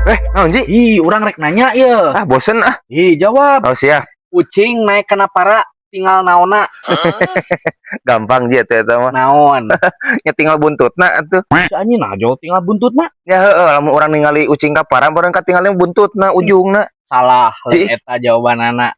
Bray. Eh, naon, Ji? Ih, urang rek nanya ya. Ah, bosen ah. Ih, jawab. Oh, siap. Ucing naik kana para tinggal naonna? Gampang, Ji, eta eta mah. Naon? Nya tinggal buntutna atuh. Si anjing nah jauh tinggal buntutna. Ya heeh, lamun urang ningali ucing ka para bareng katinggalna buntutna ujungna. Salah, Ih. lain eta jawabanana.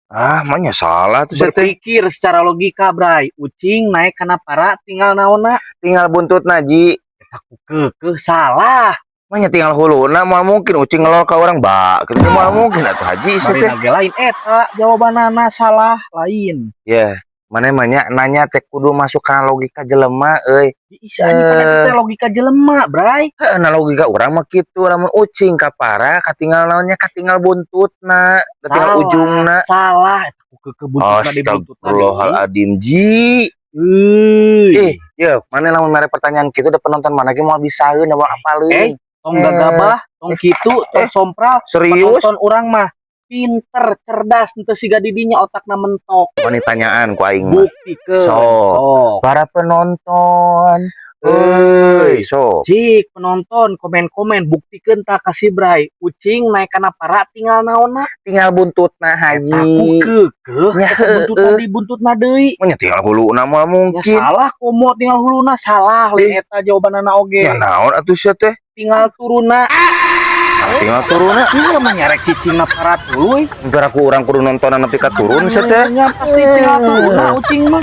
Ah, mah salah tuh sia teh. Berpikir secara logika, Bray. Ucing naik kana para tinggal naonna? Tinggal buntutna, Ji. Eta ku keukeuh salah. Mah nya tinggal huluna, moal mungkin ucing ngelol ka urang ba. Kitu moal mungkin atuh, Haji, sia teh. Bari ge lain eta jawabanana, salah lain. Ya, mana mah nya nanya teh kudu masuk kana logika jelema euy. Ih, si anjing pan eta teh logika jelema, Bray. Heeh, nah logika urang mah kitu, lamun ucing ka para katinggal naonnya, katinggal buntutna, katinggal Salah, ujungna. salah, eta ku keukeuh buntutna di buntutna deui. Astagfirullahaladzim, Ji. Euy. Eh, ya, mana lamun mere pertanyaan kitu da penonton mana ge moal bisaeun, moal apaleun. Eh, tong gagabah, tong kitu, tong sompral. Serius? Penonton urang mah pinter, cerdas, henteu siga didinya otakna mentok. Wani tanyaan ku aing mah. Buktikeun. Sok. Sok. Para penonton. Euy, sok. Cik, penonton komen-komen, buktikeun tah ka si Bray. Ucing naik kana para tinggal naonna? Tinggal buntutna, Aku Haji. keukeuh Ya, eta buntutna di buntutna deui. Mah nya tinggal huluna, moal Ya mungkin. salah, komo tinggal huluna salah, lain eta jawabanana oge. Ya naon atuh sia teh? Tinggal turuna. Ah, tinggal turunna. Iya mah nyarek cicingna para tuluy. Gara ku urang kudu nontonan nepi ka turun sia teh. Nya pasti tinggal turuna ucing mah.